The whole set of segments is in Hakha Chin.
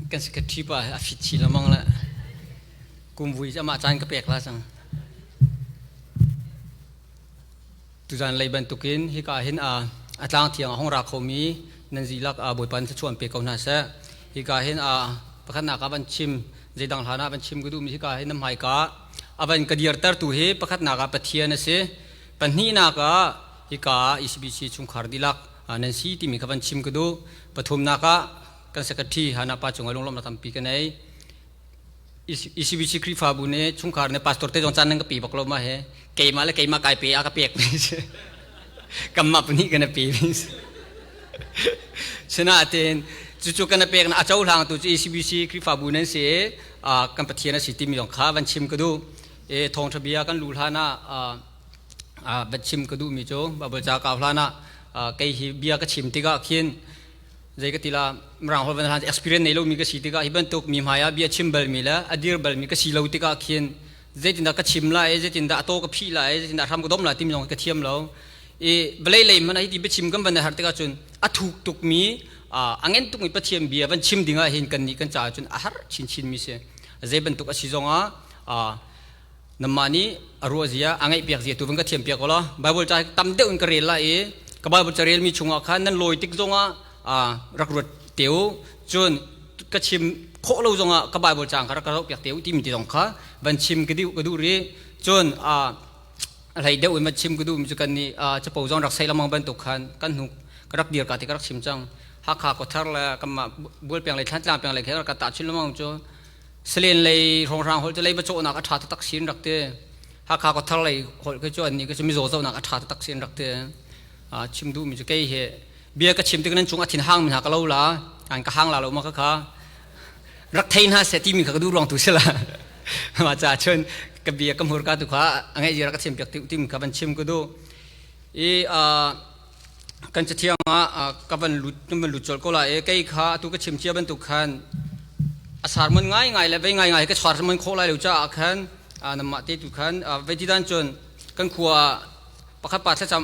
Kan secretary pa a fit chin lengmang le kumvui cu amah caan ka pek la cang. Tuzan lei bantukin hika hin a a tlang thiang a hong ra khomi nan zilak a Bawipa in thluachuah an pe ko hna seh. Hika hin a pakhatnak ah van chim zeidang hlan ah van chim ka duhmi hika hin na hmaika a van ka dirtertu hi pakhatnak ah Pathian a si. Pahnihnak ah hika ah ECBC chungkhar dihlak nan si timi kha van chim ka duh. Pathumnak ah kan secretary Hana pa cungah lunglawmhnak tampi ka nei. ECBC Khrihfabu nih chungkhar nih pastor te zong caan nan ka pe bak lo ma he keimah le keimah kai pe a ka pek mi si kanmah pahnih kan pe mi si sinain cucu kan pek na a cohlang tu cu ECBC Khrihfabu nan si kan Pathian a si timi zong kha van chim ka duh e thawngtha bia kan lu hlan ah van chim ka duh mi cu Bible ca kau hlan ah kei hi bia ka chim tikah khin zei ka ti la mirang holh van hlan experience nei lomi ka si tikah hi bantuk mi hmai ah bia chim balmi le a dir balmi ka si lo tikah khin zeitindah ka chim lai zeitindah a taw ka phih lai zeitindah hram ka dom lai timi zong ka thiam lo i vawlei lei hmanh ah hi ti biachim kan van har tikah cun a thuk tukmi a ngen tukmi Pathian bia van chim ding ah hin kan nih kan caah cun a har chinchin mi si zei bantuk a si zongah namah nih a ruah zia a ngaih piak zia tu van ka thiam piak law Bible ca tam deuh in ka rel lai i ka Bible ca rel mi chungah khan nan lawi tik zongah rak ruat te u cun ka chim khawh lo zongah ka Bible caang kha rak ka zoh piak te u timi ti zong kha van chim ka duh ka duh ri cun a hlei deuh in van chim ka duh mi cu kan nih capo zong rak sei lengmang bantuk khan kan hnu ka rak dir ka ti ka rak chim cang Hakha khuathar le kanmah Bualpeng lei Thlantlang peng lei khe rak ka tah chin lengmang cu Salen lei hrawnghrang holh cu leiba cawhnak a ṭha taktak sin rak ti. Hakha khuathar lei holh khi cu annih khi cu mizaw zohnak a ṭha taktak sin rak ti. Chim duhmi cu kei hi bia ka chim tik nan cung a thin hang mi hna ka lo la an ka hang la lo ma ka kha rak thei hna seh timi kha ka duh ruang tu si la ma ca chun ka bia ka hmurka tu kha a ngeih zira ka chim piak timi kha van chim ka duh i kan cathiang ah ka van lut kan van lut colh ko la i kei kha atu ka chim cia bantuk khan a sarmon ngai ngai le vei ngai ngai ka sarmon khawh lai lo caah khan namah te tu khan vei ti dan cun kan khua pakhat pa thlacam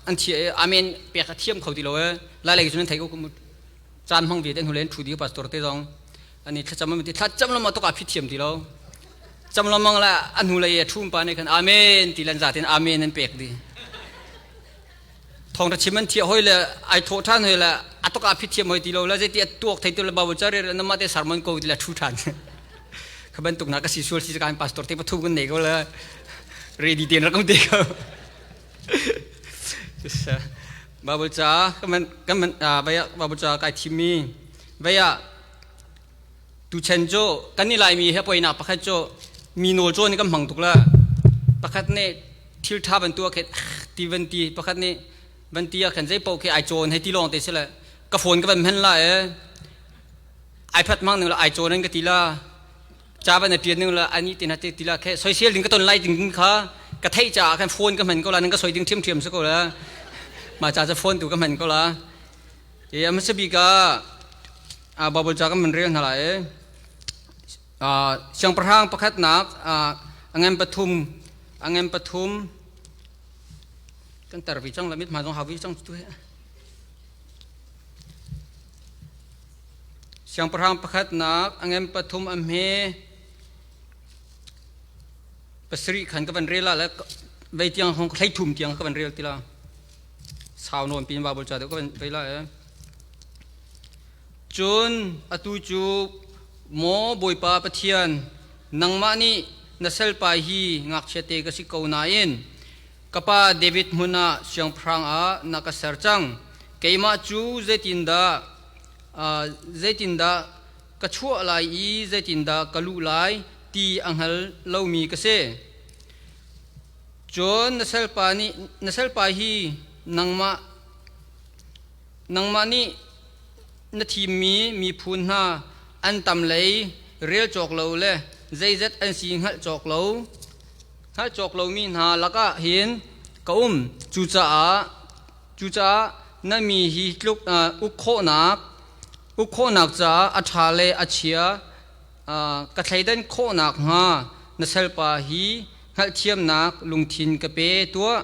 an thi amen pek a thiam kho ti lo e lai lei cun an thei ko caan hmang ve te hnu len thu di pastor te zong ani thlacam am ti thlacam lama to ka phi thiam ti lo cam lamang la an hnu lei a thum pa ne khan amen ti lan zatin amen an pek di Thawngṭha chim an thiah hoi le ai thawh ṭhan hoi le a tok ah phithiam hoi ti lo le zeiti a tuak thei tu le Bible ca rel namah te sermon ko ti le ṭhu ṭhan. Kha bantuk na ka si sual si kan pastor te pathum kan nei ko le ready ten rak um te ko. Bible ca kan kan vaya Bible ca kai thim mi vaya tu chen cu kan ni laimi he poinak pakhat cu mi nawl cawn kan hmang tuk la pakhat nih thil ṭha van tuah khi ti van ti pakhat nih van ti ah khan zei paoh khi ai cawn hei ti lawng te si le ka phone ka van hman la e iPad mang ning la ai cawn in ka ti la ca van a pian ning la ani tin ha ti la khe soisel ding ka ton lai ding kha ka theih caah khan phone ka hman ko la nan ka soi ding ṭhiamṭhiam si ko la ma ca ca phone tu ka hman ko la e a hmasa bik ah Bible ca kan van rel hna lai e Siangpahrang pakhatnak a ngan pathum a ngan pathum kan tar vi cang la mit hma zong hau vi cang tu he Siangpahrang pakhatnak a ngan pathum a hme pasarih khan ka van rel la vei tiang hong hlei thum tiang ka van rel ti la sau nawn pin Bible ca deuh ka van vei la e Cun atu cu maw Bawipa Pathian, nangmah nih na salpa hi ngakchiate ka si ko nain ka pa David hmun ah siangpahrang ah na ka ser cang. Keimah cu zeitindah zeitindah ka chuah lai i zeitindah ka luh lai ti a hngal lomi ka si. Cun na salpa nih na salpa hi nangmah Nangmah nih na thimmi miphun hna an tam lei rel cawk lo le zeizat an si hngalh cawk lo hngalh cawk lomi hna lakah hin ka um. Cucaah cucaah na mi hi tluk uk khawhnak uk khawhnak caah a ṭha le a chia ka thleidan khawh nakhnga na salpa hi hngalhthiamnak lungthin ka pe tuah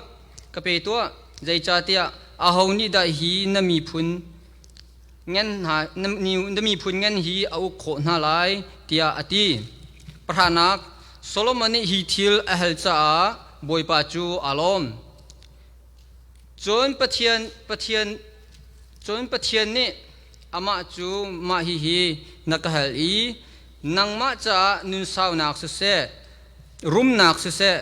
ka pe tuah zeicahtiah aho nih dah hi na miphun ngan hna na miphun ngan hi a uk khawh hna lai tiah a ti. Pahranak Solomon nih hi thil a hal caah Bawipa cu aa lawm. Cun Pathian Pathian cun Pathian nih amah cu mah hihi na ka hal i nangmah caah nunsaunak siseh rumnak siseh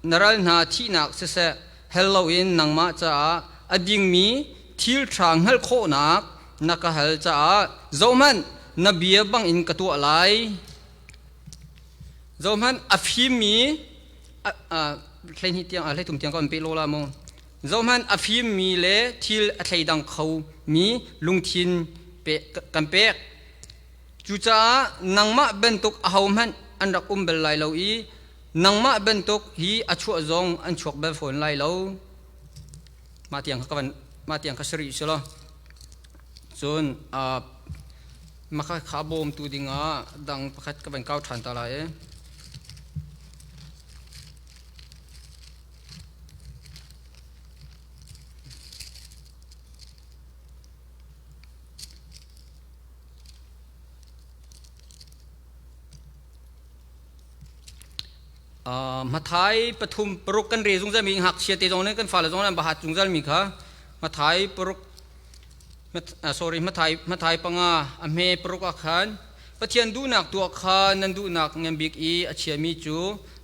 na ral hna thihnak siseh hel loin nangmah caah a dingmi thil ṭha hngalh khawhnak na ka hal caah zohhmanh na bia bangin ka tuah lai. Zohhmanh a fimmi 12 tiang 13 tiang ka on pe lo la mu. Zohhmanh a fimmi le thil a thleidang khomi lungthin kan pek. Cucaah nangmah bantuk ahohmanh an rak um bal lai lo i nangmah bantuk hi a chuah zong an chuak bal fawn lai lo. Mah tiang kha ka van mah tiang kha si rih si law. Cun mah kha bawmtu dingah dang pakhat ka van kau ṭhan ta lai i. Mathai pathum paruk kan re zungzal mi ngakchia te zong nih kan fale zong nih an bahat zungzal mi kha Mathai paruk sorry Mathai Mathai panga a hme paruk ah khan Pathian duhnak tuah kha nan duhnak ngan bik i a chiami cu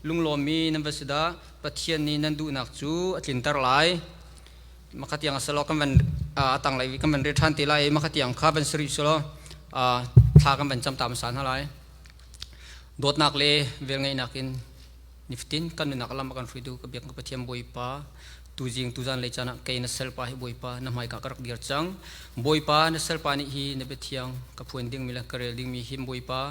lunglawmmi nan va si dah Pathian nih nan duhnak cu a tlinter lai. Makha tiang a selaw kan van a tanglei kan van re ṭhan te lai i makha tiang kha van si rih selaw thla kan van cam ta hmasa hna lai. Dawtnak le velngeihnak in nifatin kan nunnak lam a kan hruaitu ka biak ka Pathian Bawipa tuzing tuzan lei caan ah kei na salpa hi Bawipa na hmaika ka rak dir cang. Bawipa na salpa nih hi na biathiang ka phuan dingmi le ka rel dingmi hi Bawipa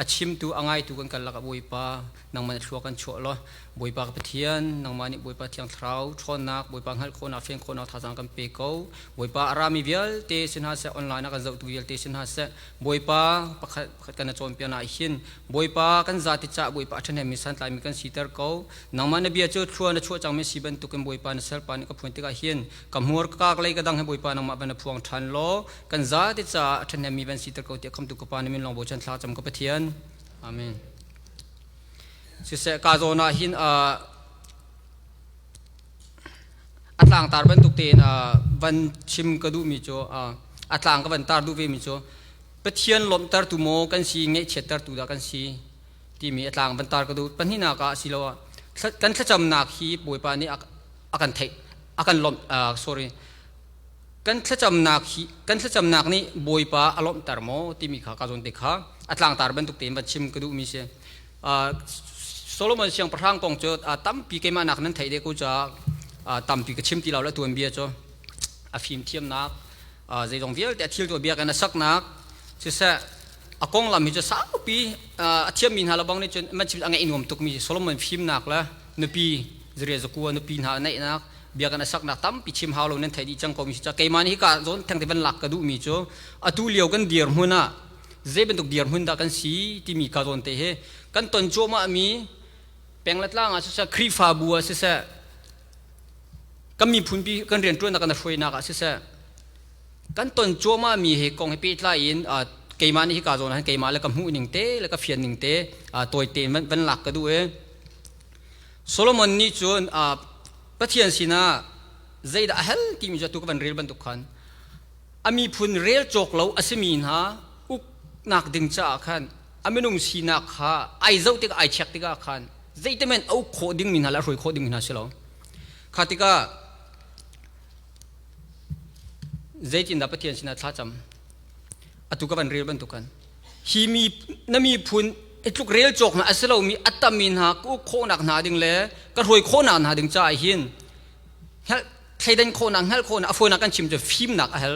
a chimtu a ngaitu kan kal lakah Bawipa nangmah na thlua kan chuah law Bawipa ka Pathian, nangmah nih Bawipa Thiang Thlarau ṭhawnnak, Bawipa hngalh khawhnak, fian khawhnak thazaang kan pe ko. Bawipa a rami vialte si hna seh, online ah kan zohtu vialte si hna seh, Bawipa pakhat pakhat kan na cawnpiak ah hin Bawipa kan zati cah Bawipa a ṭhahnemmi santlaimi kan siter ko. Nangmah na bia cu thlua na chuah cangmi si bantukin Bawipa na salpa nih ka phuan tikah hin ka hmur ka kak lei ka dang he Bawipa nangmah van na phuang ṭhan law kan zati caah a ṭhahnemmi van siter ko tiah khamtu ka Pa na min lawng bochan thla cam ka Pathian. Amen. Siseh ka zawn ah hin a tlangtar bantuk tein van chim ka duhmi cu a tlang ka van tar duh vemi cu Pathian lawmhtertu maw kan si ngaihchiattertu dah kan si timi a tlang van tar ka duh. Pahnihnak ah asiloah kan thlacamnak hi Bawipa nih a kan theih a kan lawmh sorry kan thlacamnak hi kan thlacamnak nih Bawipa a lawmhter maw timi kha ka zawn te kha a tlangtar bantuk tein van chim ka duhmi si. Solomon siangpahrang kong cu tampi keimah nak nan theih deh ko caah tampi ka chim ti lo la tuanbia cu a fimthiamnak zeizong vialte a thil tuah biakinn a saknak siseh a konglam hi cu saupi a thiammi hna lebang nih cun man chim a ngaih nuam tukmi Solomon fimnak le nupi zeria zakua nupi hna a neihnak biakinn a saknak tampi chim hau lo nan theih dih cang ko mi si ca keimah nih hika zawn thengte van lak ka duhmi cu atu lio kan dirhmun ah zei bantuk dirhmun dah kan si timi ka zawn te hi kan ton cuahmah mi peng le tlang ah siseh Khrihfabu ah siseh kan miphunpi kan rianṭuannak kan hruainak ah siseh kan ton cuahmah mi he kong he pehtlai in keimah nih hika zawn ah keimah le ka hmuh ning te le ka fian ning te tawite in van lak ka duh i Solomon nih cun Pathian sinah zeidah a hal timi cu atu ka van rel bantuk khan a miphun rel cawk lo a simi hna uknak ding caah khan a minung sinak kha ai zoh tikah ai check tikah khan zeitimen a uk khawh dingmi hna le a hruai khawh dingmi hna si lo kha tikah zeitindah Pathian sinah thlacam atu ka van rel bantuk khan hi mi na miphun tluk rel cawk hna a si lomi a tammi hna ka uk khawhnak hna ding le ka hruai khawhnak hna ding caah hin thleidan khawhnak hngalh khawhnak a fawinak kan chim cu fimnak a hal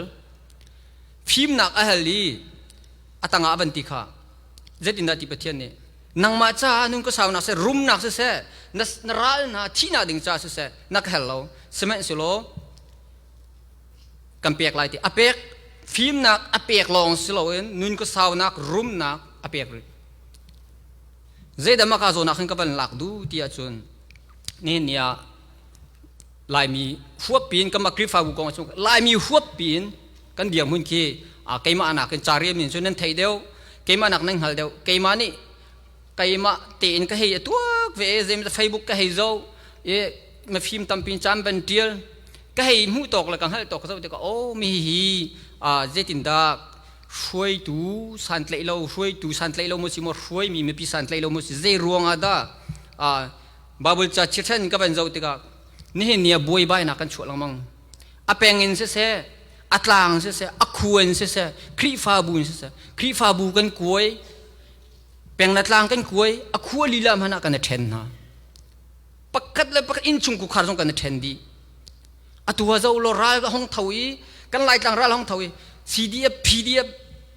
fimnak a hal i a tangah a van ti kha zeitindah ti Pathian nih nangmah caah nun ka saunak seh rumnak siseh na ral hna thihnak ding caah siseh na ka hel lo sihmanhsehlaw kan pek lai ti a pek fimnak a pek lawng si loin nun ka saunak rumnak a pek rih zeidah maka zawn ah khan ka van lak du ti ahcun nihin ni ah Laimi huap piin kan mah Khrihfabu kong ah Laimi huap piin kan dirhmun khi Keimah nakin ca rian min cu nan thei deuh, keimah nak nan hngal deuh. Keimah nih keimah tein ka hei tuak ve zeim Facebook ka hei zo i mafim tampi caan ban tial ka hei hmuh tawk le ka hngalh tawk ka zoh tikah oh mi hi zeitindah hruaitu santlaih lo hruaitu santlaih lo maw si maw hruaimi mipi santlaih lo maw si zei ruangah dah Bible ca chirhchan ka van zoh tikah nihin ni ah buaibainak kan chuah lengmang. A peng in siseh, a tlang siseh, a khu in siseh, Khrihfabu in siseh, Khrihfabu kan kuai, peng le tlang kan kuai, a khua lila hmanh ah kan i ṭhen hna. Pakhat le pakhat innchung kukhar zong kan i ṭhen dih. Atu ah zoh law ral ka hong tho i kan Laitlang ral hong tho i CDF, PDF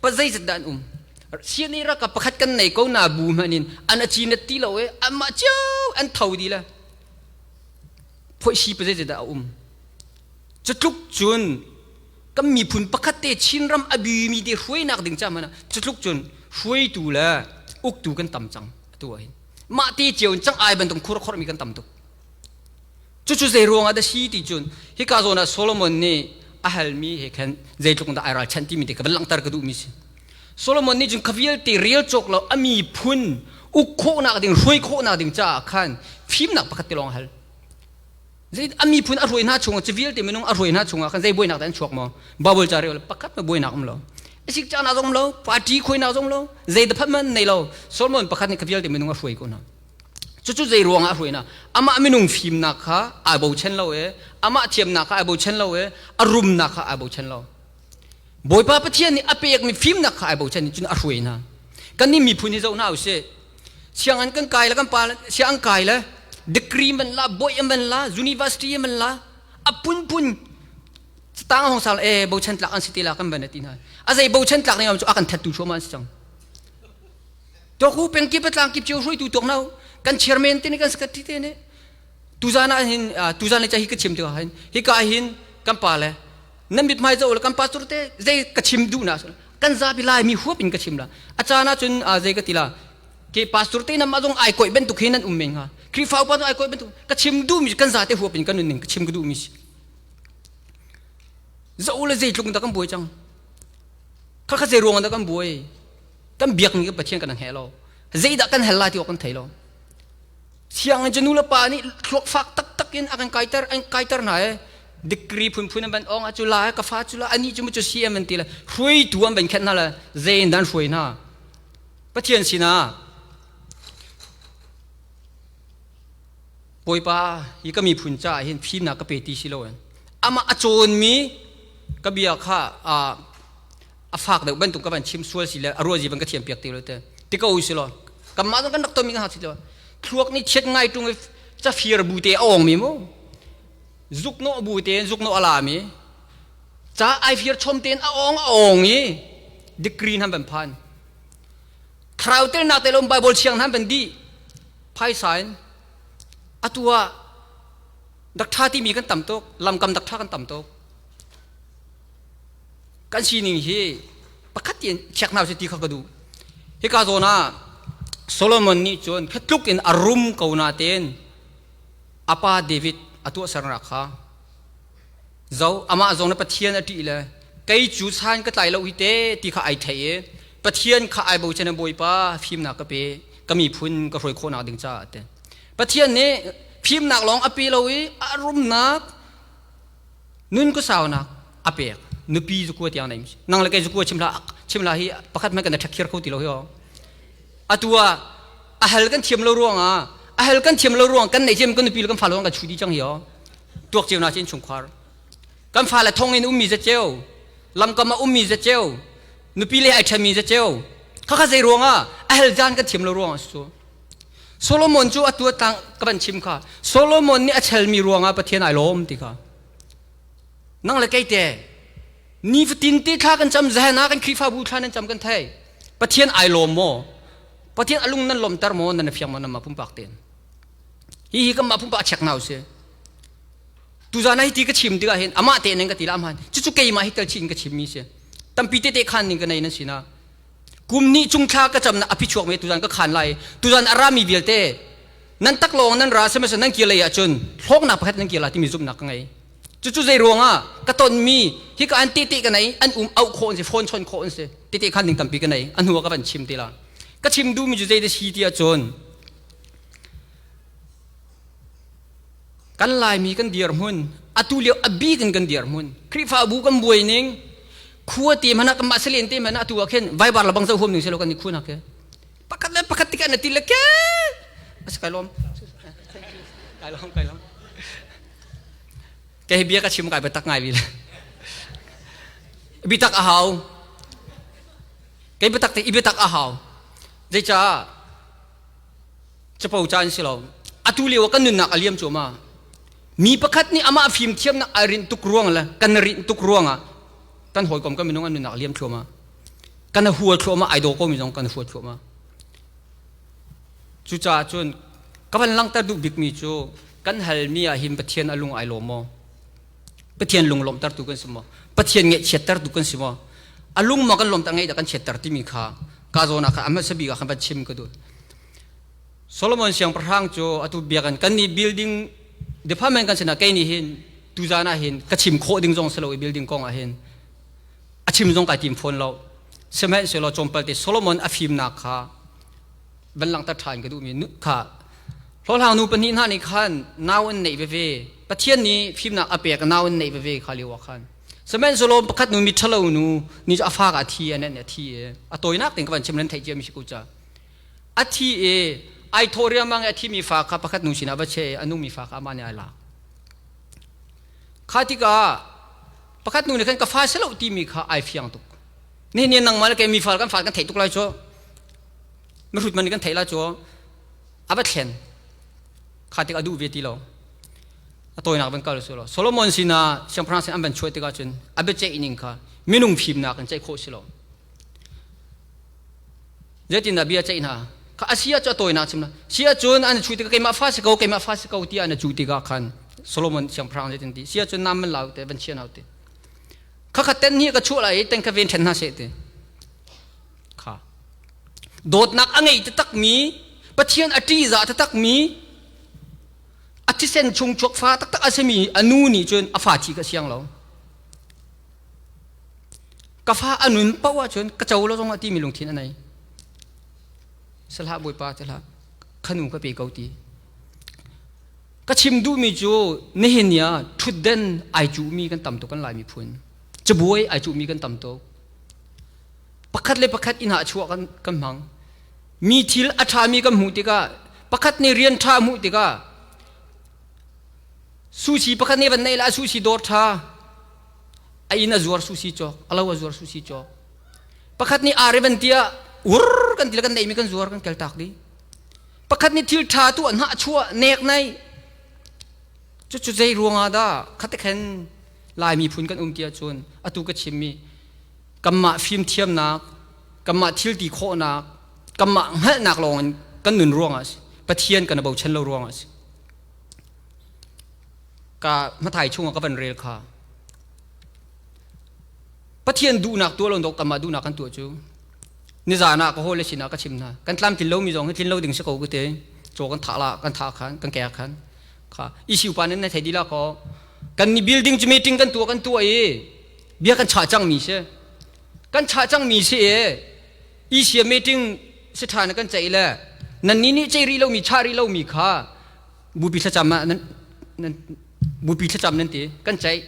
pa zeizat dah an um. CNA ralkap pakhat kan nei ko na bu hmanh in an a ci na ti lo e anmah cio an tho di le phoihsi pa zeizat dah a um. Cutluk cun kan miphun pakhat te Chinram a bimi te hruainak ding ca hmanh ah cutluk cun hruaitu le uktu kan tam cang atu ah hin. Mah te cio in cang ai bantuk khur khormi kan tam tuk. Cucu zei ruangah dah si ti cun hika zawn ah Solomon nih a halmi he khan zeitluk dah ai ralchanh timi te ka van langhter ka duhmi si. Solomon nih cun kha vialte rel cawk lo a miphun uk khawhnak ding hruai khawhnak ding caah khan fimnak pakhat te lawng a hal. Zei a miphun a hruai hna chungah cu vialte minung a hruai hna chungah khan zei buainak dah an chuak maw? Bible ca rel pakhat ma buainak um lo. Isik caan zong lo, party khuainak zong lo, zei da phat man nei lo. Solomon pakhat nih kha vialte minung a hruai ko hna. Cucu zei ruangah a hruai na? Amah minung fimnak kha ai bochan lo i amah thiamnak kha ai bochan lo i a rumnak kha ai bochan lo. Bawipa Pathian nih a pekmi fimnak kha ai bochan i cun a hruai hna. Kannih miphun hi zoh hna usih. Sianginn kan kai le kan pa sianginn kai le degree man la, bawi man la, university man la, a phunphun tang hong sal e bochan tlak an si ti la kan ban ti hna. A zei bochan tlak ning cu a kan thattu thuama an si cang. Toku pengkip tlang kip cio hruaitu tuak no kan chairman te nih kan secretary te nih tuzan ah hin tuzan le hi ka chim tikah hin hika hin kan pa le nan mit hmai zo le kan pastor te zei ka chim duh na kan zapi lai mi huap in ka chim la a caan ah cun zei ka ti la ke pastor te nam azong ai koi bantuk hin nan um men ha Khrihfa upa ai koi bantuk ka chim duh mi kan zate huap in kan nun ning ka chim ka duh mi si zo le zei tluk da kan buai cang kha kha zei ruang da kan buai Kan biakmi kan Pathian kan hngeh lo. Zeidah kan hal lai ti awk kan thei lo. Sianginn cu nu le pa nih thluak fak taktak in a kan kaiter an kaiter hna e. Degree phunphun an van ong a cu la ka fa cu la ani cu cu CM an ti le hruaitu an van khenh hna le zei in dan hruai hna. Pathian sinah Bawipa hi ka miphun caah hin fimnak ka pe ti si loin amah a cawnmi ka bia kha a fak deuh bantuk ka van chim sual si le a ruazi van ka thiam piak ti lo te ti ko si lo kanmah zong kan rak tomi kan hak si lo thluak nih chiat ngai tung i cafir bu te a ong mi mu zukno bu te zukno a la mi ca ai fir chom tein a ong a ong i degree nan van phan thlarau telnak te lo bible chiang nan van di phaisa in atu ah dak tha timi kan tam tuk lamkam dak tha kan tam tuk Kan sining hi pakhat in check hna usih ti kha ka duh. Hika zawn ah Solomon nih cun tluk in a rum ko natein a pa David a tuahsernak kha zo amah zong na Pathian a ṭih le kei cu san ka tlai lo hi te ti kha ai thei i Pathian kha ai bochan i Bawipa fimnak ka pe ka miphun ka hruai khawhnak ding caah te Pathian nih fimnak lawng a pe lo i a rumnak Nun ku saunak a pek. Nupi zu kua tiang nei. Nang le kei zu kua chim hlah chim hlah hi pakhat hmanh kan ṭhek khir kho ti lo hi o. Atu ah a hal kan thiam lo ruang ah a hal kan thiam lo ruang kan nei cem kan nupi le kan fale kan chu di cang hi o. Tuak ceu na chin chungkhar. Kan fale thong in ummi za ceu. Lamkam ah ummi za ceu. Nupi le ai ṭhenmi za ceu. Khakha zei ruang ah a hal zan kan thiam lo ruang ah su. Solomon cu atu tlang ka van chim kha Solomon nih a chelmi ruangah Pathian ai lawm ti kha nang le kei te nifatin te thla kan cam zahen ah kan Khrihfabu thla nan cam kan thei Pathian ai lawm maw Pathian alung nan lawmter maw nan fiang maw nan mah pumpak ten hi hi kan mah pumpak check na usih tuzan hi ti ka chim tikah hin amah te ning ka ti la amhan cucu keimah hi tel chin ka chim mi si tampi te te khan ning ka nei nan sina Kum hnih chung thla ka camnak a phichuak me tuzan ka khan lai. Tuzan a rami vialte nan taklawng nan ra sihmanhsehlaw nan kir lei ahcun hlawknak pakhat nan kir lai timi zumhnak ka ngei. Cucu zei ruangah ka tonmi hika an tete ka nei an um auh khawh an si phone chon khawh an si tete khan ding tampi ka nei a hnu ah ka van chim te la ka chim duhmi cu zei da si ti ahcun kan Laimi kan dirhmun atu lio a bik in kan dirhmun Khrihfabu kan buai ning khua te hmanh ah kanmah salen te hmanh ah atu ah khin vaibar le bang zo huam ning selo kan i khun hak he pakhat le pakhat tikah na ti le ke asa kai lom kai lom kai lom Kei bia ka chim kai biatak ngai bil. Bitak a hau. Kei biatak te i biatak a hau. Zeicah capo caan si lo. Atu lio kan nunnak a liam cuahmah. Mi pakhat nih amah fimthiamnak a rinh tuk ruang le kan rinh tuk ruangah kan hawikom kan minung an nunnak a liam thluahmah. Kan hua thluahmah ai daw ko mi zong kan hua thluahmah. Cucaah cun ka van langhter duh bikmi cu kan halmi ah hin Pathian a lung ai lawm maw? Pathian lung lawmhtertu kan si maw? Pathian ngaihchiattertu kan si maw? A lung maw kan lawmhter ngaih dah kan chiatter timi kha ka zawn ah khan a hmasa bik ah khan van chim ka duh. Solomon siangpahrang cu atu biakinn kan nih building department kan sinah kei nih hin tuzan ah hin ka chim khawh ding zong si lo i building kong ah hin a chim zong kai tim fawn lo. Sihmanhsehlaw tlawmpal te Solomon a fimnak kha van langhter ṭhan ka duhmi kha hlawhhlang nu pahnih hna nih khan nau an neih veve. Pathian nih fimnak a pek nau an neih veve kha lio ah khan. Sihmanhsehlaw pakhat nu mi ṭhalo nu ni cu a fa a thi an a thi i a tawinak tein ka van chim nan theih cia mi si ko ca. A thi i ai thawh riangmang i a thimi fa kha pakhat nu sinah va che i a nungmi fa kha amah nih ai lak. Kha tikah pakhat nu nih khan ka fa si lo timi kha ai fiang tuk. Nihin ni nangmah le kei mi fa kan fa kan theih tuk lai cu. Mihrut man nih kan theih lai cu. A va thlen. Kha tik a duh ve ti lo. A tawinak van kal su lo. Solomon sinah siangpahrang sin an van chuah tikah cun a biaceih ning kha minung fimnak in ceih khawh si lo. Zeitindah bia ceih hna? Kha a si ah cu a tawinak chim la. Si ahcun an chu tikah keimah fa si ko, keimah fa si ko tiah an cu tikah khan Solomon siangpahrang zeitin ti? Si ahcun nam man lau te van chia nau te. Kha kha ten hi ka chuah lai i ten kha ven ṭhen hna seh ti. Kha. Dawtnak a ngei taktakmi, Pathian a ṭihzah taktakmi, a thisen chung chuak fa taktak a simi a nu nih cun a fa thi ka siang lo. Ka fa a nun paoh ahcun ka co lo zong ah timi lungthin a nei. Salah Bawipa te hlah khanu ka pe ko ti. Ka chim duhmi cu nihin ni ah ṭhutden ai cuhmi kan tam tuk kan Lai miphun. Cabuai ai cuhmi kan tam tuk. Pakhat le pakhat inn ah chuah kan, kan hmang. Mi thil a ṭhami kan hmuh tikah pakhat nih rian ṭha hmuh tikah sushi pakhat nih van neih la sushi dawr ṭha a inn a zuar sushi cawk a lo a zuar sushi cawk pakhat nih are van tiah ur kan ti le kan neihmi kan zuar kan kel tak dih pakhat nih thil ṭha tu an hah chuah nek nai cucu zei ruangah dah khate khen Lai miphun kan um ti ahcun atu ka chimmi kanmah fimthiamnak kanmah thil ti khawhnak kanmah hngalhnak lawng in kan nun ruangah a si Pathian kan i bochan lo ruangah a si ka hmathai chungah ka van rel kha Pathian duhnak tuah lo dok kanmah duhnak kan tuah cu nizan ah ka hawile sinah ka chim hna kan tlamtlin lomi zong hi tlin lo ding si ko ku te caw kan thah la kan thah khan kan kek khan kha issue pa nan na thei dila ko kan ni building cu meeting kan tuah kan tuah i bia kan chah cang mi si kan chah cang mi si e isia meeting si tha na kan ceih le nan ni nih ceih rih lomi chah rih lomi kha bupi thlacam ah nan nan bupi thlacam nan ti kan ceih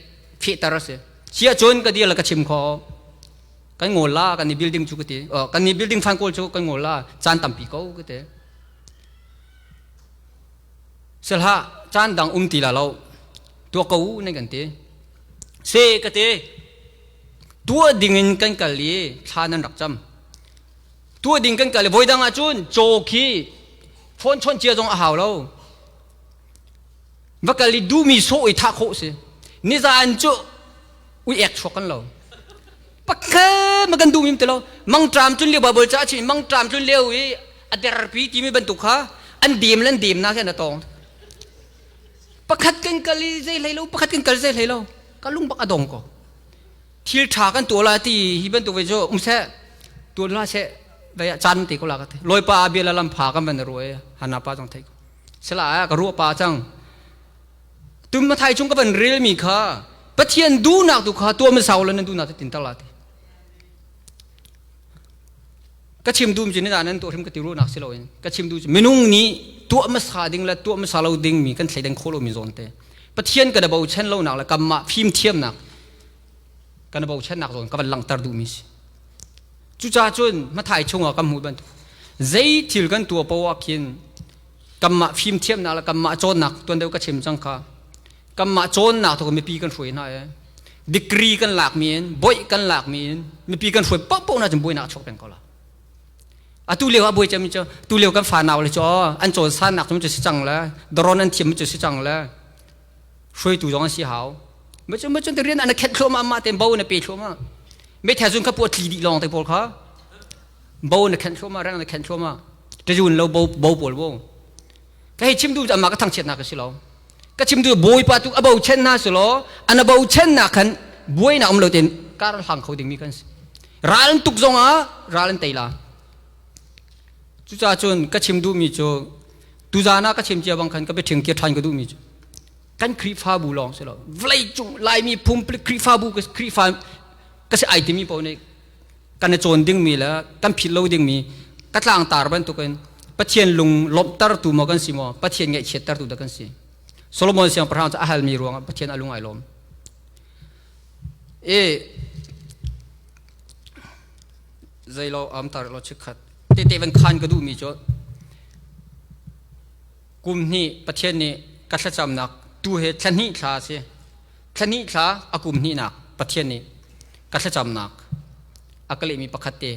fehter a si sia cun ka dir le ka chim kho kan ngol la kan ni building cu ka ti kan ni building fan kawl cu kan ngol la caan tampi ko ka ti Sihlah caan dang um ti la lo tuah ko u nan kan ti se ka ti tuah ding in kan kal i thla nan rak cam tuah ding kan kal i voi dang ah cun caw khi phone chawnh cia zong a hau lo va kal i duhmi sawh i thah khawh si nizaan cu ui ek chuak kan lo pakhat ma kan duhmi ti lo mangṭam cun lio Bible ca a chim mangṭam cun lio i a derpi timi bantuk kha an dem le an dem na khin a tawng pakhat kan kal i zei hlei lo pakhat kan kal zei hlei lo ka lung bak a dong ko thil ṭha kan tuah la ti hi bantuk ve cu um seh tuah la seh vai ah caan te ko la ka ti lawipa a bia la lam pha kan van ruai hana pa zong thei ko sila ka ruah pa cang. Tum Mathai chung ka van relmi kha Pathian duhnak tu kha tuah hmasa u law nan duhnak cu tinter la ti. Ka chim duh cu nan nan tuah hrim ka ti ruahnak si loin ka chim duh cu minung nih tuah hmasa ding le tuah hmasa lo ding mi kan thleidang khawh lomi zawn te. Pathian kan i bochan lonak le kanmah fimthiamnak kan i bochannak zawn ka van langhter duhmi si. Cucaah cun Mathai chungah kan hmuh bantuk zei thil kan tuah poah ah khin kanmah fimthiamnak le kanmah cawnnak tuan deuh ka chim cang kha kanmah cawnnak thawk mipi kan hruai hna i degree kan lakmi in boih kan lakmi in mipi kan hruai paohpaoh na cun buainak a chuak peng ko la. Atu lio ah buai cem cu tu lio kan fanau le cu an cawn sannak cu si cang le doron an thiam cu si cang le hruaitu zong an si hau. Ma cu ma cu rian an khet thluahmah mah ten bo na pe thluahmah. Me the zun kha pu tli dih lawng te pawl kha bo na khen thluahmah reng na khen thluahmah. Tajun lo bo bo pawl bo. Ka hei chim du ama ka thangchiatnak ka si lo. Ka chim du bawipa tu a bo chen na si lo an a bo chen na khan buai na um lo ten kar hlang kho ding mi kan si. Ral an tuk zong ah ral an tei la. Cucaah cun ka chim duhmi cu tuzaan ah ka chim cia bang khan ka biaṭhing kir ṭhan ka duhmi cu kan Khrihfabu lawng si lo vawleicung Laimi phung Khrihfabu Khrihfa ka si ai timi paoh nih kan i cawn dingmi le kan philh lo dingmi ka tlangtar bantukin Pathian lung lawmhtertu maw kan si maw Pathian ngaihchiattertu dah kan si. Solomon siangpahrang cu a halmi ruangah Pathian a lung ai lawm. E zeilo am tar lo chikkhat tete van khan ka duhmi cu kum hnih Pathian nih ka thlacamnak tu he thla hnih thla a si thla hnih thla a kum hnihnak Pathian nih ka thlacamnak a ka lehmi pakhat te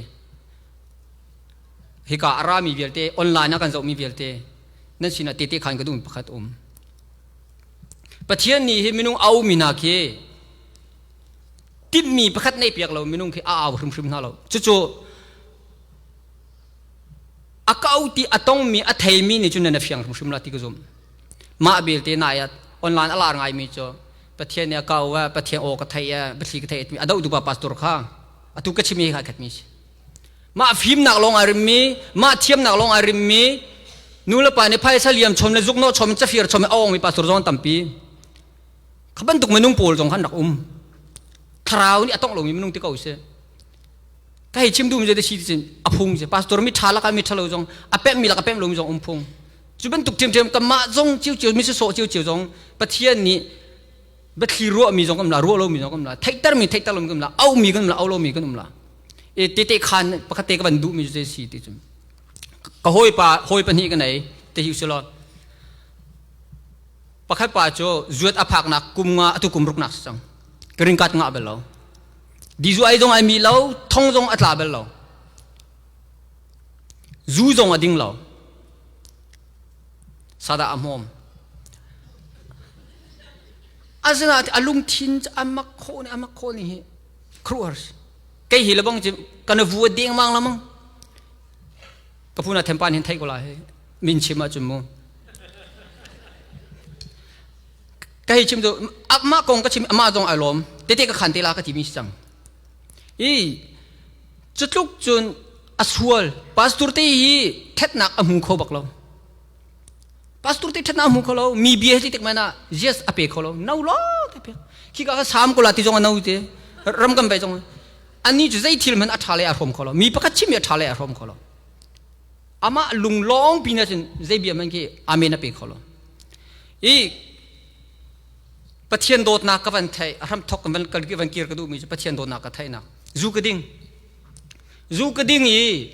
hika a rami vialte online ah kan zohmi vialte nan sinah tete khan ka duhmi pakhat um. Pathian nih hi minung aumi hna khi timhmi pakhat nei piak lo minung khi a au hrimhrim hna lo. Cucu a kau ti a tongmi a theimi nih cun nan a fiang hrimhrim la ti ka zumh. Mah belte na ah online a lar ngaimi cu Pathian nih a kau a Pathian aw ka theih a biathli ka theih a doh tu pa pastor kha atu ka chim hi kha khat mi si. Mah fimnak lawng ai rimmi, mah thiamnak lawng ai rimmi, nu le pa nih phaisa liam chom le zuknawh chom cafir chom a ongmi pastor zong tampi. Kha bantuk minung pawl zong khan rak um. Thlarau nih a tongh lomi minung ti ko si. Ka hei chim duhmi cu si ti a phung si. Pastor mi ṭha lakah mi ṭha lo zong, a pemhmi lakah pemh lomi zong um phung. Cu bantuk ṭhiamṭhiam kanmah zong ciocio mi sawsawh ciocio zong Pathian nih biathli ruahmi zong kan um la ruah lomi zong kan um la theihtermi theihter lomi kan um la auhmi kan um la auh lomi kan um la e tete khan pakhat te ka van duhmi cu si ti cu ka hawipa hawi pahnih ka nei te hi usilo pakhat pa cu zuat a phaknak kum nga atu kum ruk nak si cang green card ngah bel lo di zu ai zong ai mi lo thong zong a tla bel lo zu zong a ding lo Sadah a hmawm. Asinain a lungthin cu a mak khawh ni a mak khawh ni hi khuaruahhar si. Kei hi lebang cu kan vu a deng mang lamang. Ka phun ah thempan hin thei ko la hi min chim ahcun mu. Ka hei chim cu amah kong ka chim amah zong ai lawm tete ka khan te la ka ti mi si cang. I cutluk cun a sual pastor te hi ṭhatnak a hmu kho bak lo. Pastor te ṭhatnak a hmu kho lo. Mi bia hi tik man ah yes a pe kho lo. No lo te pe. Khi ka sam ko la ti zong a no te. Ram kan bai zong ani cu zei thil man a ṭha le a hrom kho lo. Mi pakhat chim a ṭha le a hrom kho lo. Amah lunglawng pi na cun zei bia man khi amen a pe kho lo. I Pathian dawtnak ka van theih a hram thok kan van kal van kir ka duhmi cu Pathian dawtnak ka theihnak zu ka ding zu ka ding i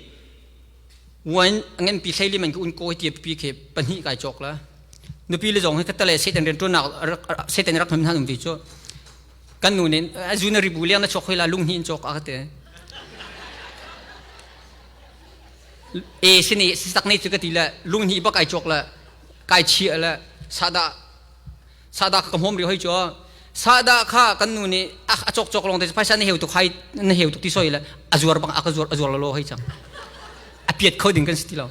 wine ngen pi hlei li man ka un ko ti pi khi pahnih kai cawk la nupi le zong hi ka tale satan rian tuannak satan rak hman um ti cu kan nu nin zu na ribu liang na chok hoi la lung hi in cawk a ka te e sini sak nei cu ka ti le lung hi bak ai cawk la kai chia le sada Sahdah kha ka hmawm rih hoi cu. Sahdah kha kan nu nih a cawk cawk lawng te phaisa na heu tuk hai na heu tuk ti soi le a zuar bang a ka zuar a zuar lo hoi cang. A piat kho ding kan si ti lo.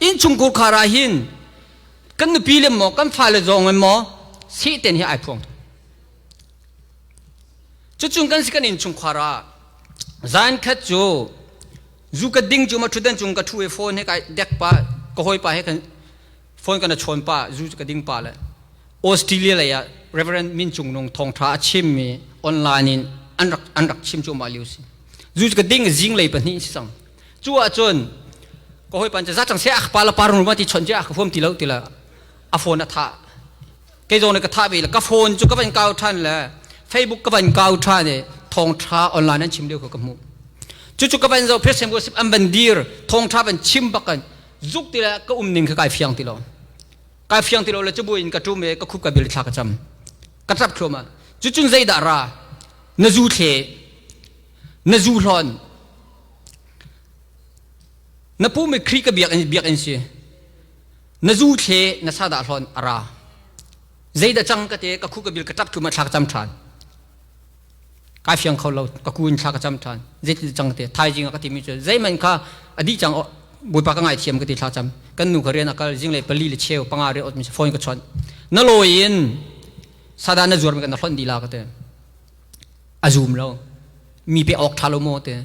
Innchungkhur khar ah hin kan nupi le maw kan fale zong in maw sehten hi ai phuang. Cucun kan si kan innchungkhar ah zan khat cu zu ka ding cu ma ṭhutdan cung ka ṭhu i phone he kai dek pa ka hawipa he kan phone kan a chawn pa zu ka ding pa le. Australia lei ah Reverend Min Cung Nung thawngtha a chimmi online in an rak an rak chim cu mah lio si. Zu ka ding zing lei pahnih si cang. Cu ahcun ka hoi pan za cang se ak pa la par ma ti chon che ak huam ti lo ti la a phone a tha kei zong ka tha ve la ka phone cu ka van kau than le Facebook ka van kau than e thawngtha online an chim lio ka ka hmu cu cu ka van zo Christian worship an van dir thawngtha van chim bakan zuk ti la ka um ning kha kai fiang ti lo kai fiang ti lo le cubu in ka ṭum e ka khup ka bil thla ka cam ka ṭap thluahmah cucun zeidah ra na zu thle na zu hlawn na pu mi Khrih ka biak in biak in si na zu thle na sadah hlawn a ra zeidah cang ka te ka khup ka bil ka ṭap thluahmah thla ka cam ṭhan kai fiang kho lo ka ku in thla ka cam ṭhan zeitin cang te thaizing ka timi cu zeihmanh kha a dih cang bawipa ka ngaithiam ka ti thla cam kan nu ka rian a kal zinglei pali le cheu panga re ot mi phone ka chawnh na lawi in sada na zuar mi kan na hlonh dih la ka te a zum lo mi pe awk ṭha lo maw te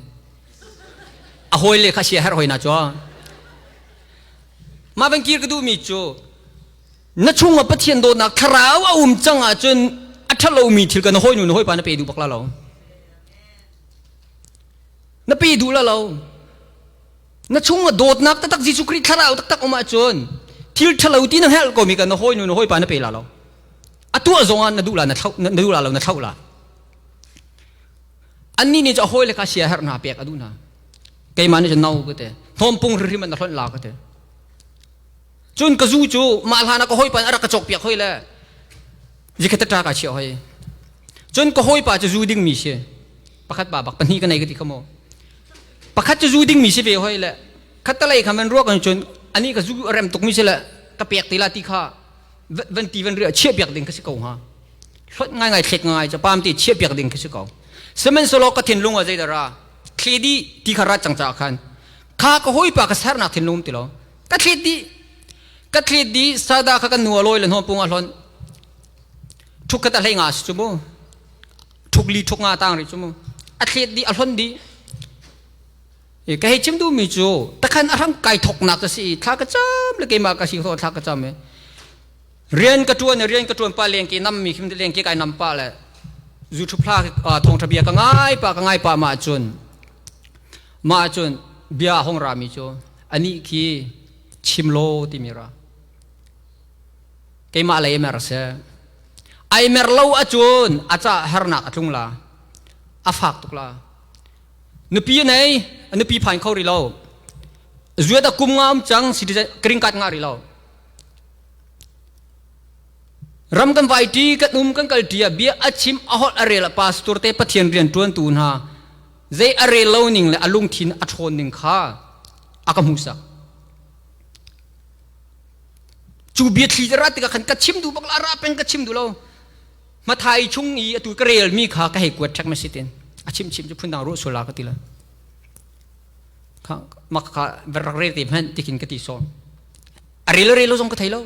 a hawi le kha sia her hoi na cho ma ban kir ka duh mi cu na chungah Pathian dawtnak thlarau a um cang ahcun a ṭhalomi thil kan hawinu na hawipa na pe duh bak la lo na pe duh la lo na chungah dawtnak taktak Jesuh Khrih thlarau taktak um ahcun thil ṭhalo ti na hngalh komi kan na hawinu na hawipa na pe la lo a tuah zong ah na duh la na thlau na duh la lo na thlau la annih nih cu a hawi le kha sia herh hna pek a duh hna keimah nih cun no ka te hnawmpung hrimhrim an na hlonh la ka te Cun ka zu cu mah hlan ah ka hawipa nih a rak ka cawkpiak hoi le zikhat ta ka chiah hoi. Cun ka hawipa cu zu dingmi si. Pakhat pa bak pahnih ka nei ka ti kha maw. Pakhat cu zu dingmi si ve hoi le khattalei kha man ruak an cun ani ka zu rem tukmi si le ka pek te la ti kha van ti van ria chiah piak ding ka si ko hnga. Hlot ngai ngai thlek ngai ca pam ti chiah piak ding ka si ko. Sihmanhsehlaw ka thinlung ah zeidah ra thle di ti kha rat cang caah khan kha ka hawipa ka sernak thinlung ti lo ka thlet dih ka thlet dih sada kha kan nu a lawi le hnuam pung a hlon thuk khat a hlei nga si cu mu thuk li thuk nga tang ri cu mu a thlet dih a hlon dih e ka hei chim duh mi cu takhan a hram kai thok nak ka si thla ka cam le keimah ka si tho thla ka cam e rian ka tuan rian ka tuan pa leng ke nam mi khim leng ke kai nam pa le zu thu phla thong tha bia ka ngai pa ka ngai pa ma cun ma cun bia hong ra mi cu anih khi chim law timi ra keimah lei mer se ai mer lo acun a ca hernak a tlung la a fak tuk la nupi nei nupi phain kho ri lo zuat a kum nga um cang citizen green card nga ri lo ram kan vai ti kan um kan kal ti ah bia a chim a holh a rel a pastor te pathian rian tuan tu hna zei a rel lo ning le a lungthin a ṭhawn ning kha a ka hmuhsak cu biathli ra tikah khan ka chim duh bak la ra peng ka chim duh lo mathai chung i atu ka rel mi kha ka hei kuat ṭhek ma si tin a chim chim cu phundang ruah sual la ka ti la kha mak kha rak rel te hmanh tikin ka ti sawn a rel rel lo zong ka thei lo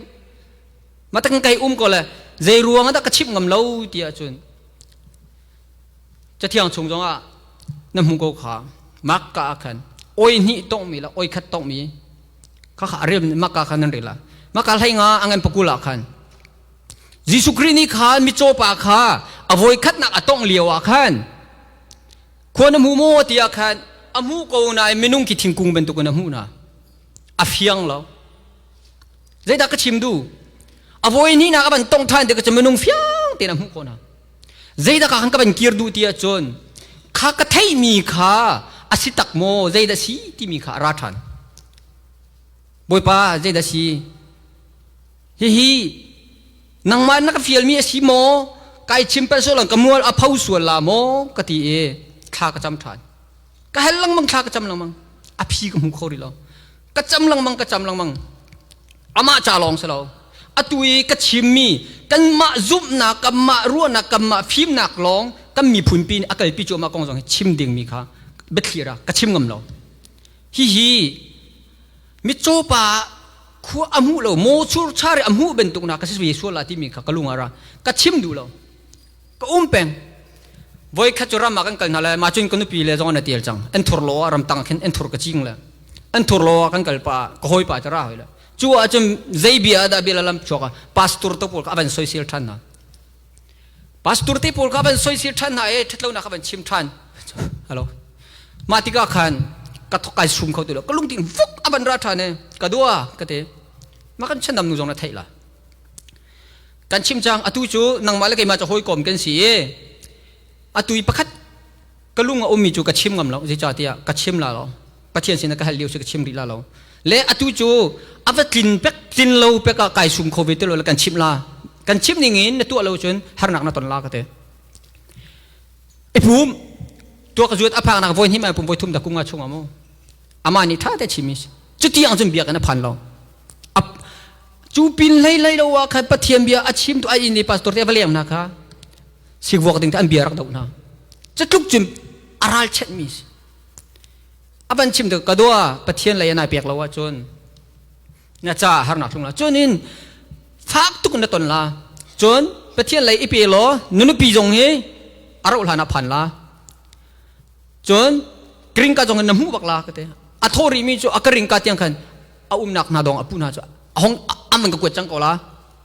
ma takin kai um ko le zei ruang ah dah ka chim ngam lo ti ahcun Cathiang chung zongah na hmu ko kha Makka ah khan oi hnih tongmi le oi khat tongmi kha kha a rel Makka khan nan rel la Makka hlei nga a ngan pakul ah khan Jesuh Khrih nih khan mitcaw pa kha a voi khatnak a tongh lio ah khan khua na hmu maw tiah khan a hmu ko nain minung khi thingkung bantukin a hmuh hna a fiang lo zeidah ka chim duh a voi hnihnak a van tongh ṭhan tikah cun minung fiang tein a hmuh ko hna Zeidah ka kan ka van kir duh ti ahcun kha ka theihmi kha a si tak maw zeidah si timi kha a ra ṭhan. Bawipa zeidah si? Hihi nangmah na ka fialmi a si maw? Kai chim palh sual ka mual a pho sual la maw? Ka ti i thla ka cam ṭhan. Ka hal lengmang thla ka cam lengmang. A phi ka hmu kho rih lo. Ka cam lengmang ka cam lengmang. Amah ca lawng si lo. Atu i ka chimmi kanmah zumhnak, kanmah ruahnak, kanmah fimnak lawng kan miphun pi nih a kalpi cuahmah kong zong hi chim dingmi kha biathli ra ka chim ngam lo. Hihi mitcaw pa khua a hmuh lo maw churchar i a hmuh bantuk na ka si ve sual la timi kha ka lung ah ra ka chim duh lo. Ka um peng. Voi khat cu ram ah kan kal hna lai ma cun ka nupi le zong an tial cang. An thur lo ah ramtang khin an thur ka cing le. An thur lo ah kan kal pa ka hawi pa cu ra hoi le. Cu ahcun zei bia dah bia lam chuak ah pastor te pawl kha a van soisel ṭhan hna. Pastor te pawl kha a van soisel ṭhan hna i ṭhatlonak a van chim ṭhan. Hello. Mah tikah khan ka thok kai sum kho ti lo. Ka lungthin vuk a van ra ṭhan i ka dua ka ti. Mah kan chandam nu zong na theih la. Kan chim cang atu cu nangmah le keimah cu hawikom kan si i atu i pakhat ka lung a ummi cu ka chim ngam lo zeicahtiah ka chim la lo Pathian sin ka hal lio si ka chim rih la lo le atu cu a va tlin pek tlin lo pek ah kai sum kho ve te lo le kan chim la kan chim ning in na tuah lo cun harnak na ton la ka te i pum tua ka zuat a phak nak voi hnih mai pum voi thum da kunga chung amu ama nih tha te chimi cuti ang cun biak in a phan lo cu pin hlei hlei lo ah khan Pathian bia a chim tu ai in ni pastor te va leng na kha sikvuak ding te an bia rak do hna cutluk cun a ralchanh mi si a van chim ka dua Pathian lei nai pek lo ahcun na ca harnak thlung la cun in fak tuk na ton la cun Pathian lei i pe law na nupi zong hi a rauh hlan ah phan la cun kringka zong in na hmuh bak la ka te a thaw rih mi cu a ka ringka tiang khan a umnak hna dong a pu hna cu a hong am an ka kuat cang ko la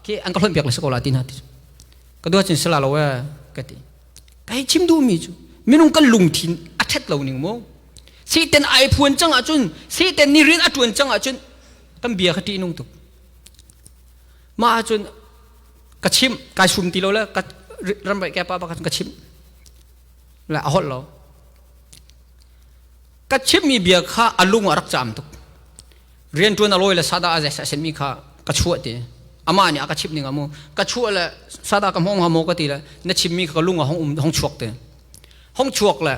khi an ka hlonh piak le si ko la ti hna ti ka dua cun sila lo e ka ti ka hei chim duhmi cu minung kan lungthin a ṭhat lo ning mu Satan ai phuan cang ahcun Satan nih rian a ṭuan cang ahcun kan bia kha ṭih nung tuk mah ahcun ka chim kai sum ti lo le ka ramvaih ke pa pa ka chim le a holh lo ka chimmi bia kha a lung a rak caam tuk rianṭuan a lawi le sada a zai senmi kha ka chuah ti amah nih a ka chimh ning amu ka chuah le sada ka hmong hamo ka ti le na chimmi kha ka lung ah hong um hong chuak te hong chuak le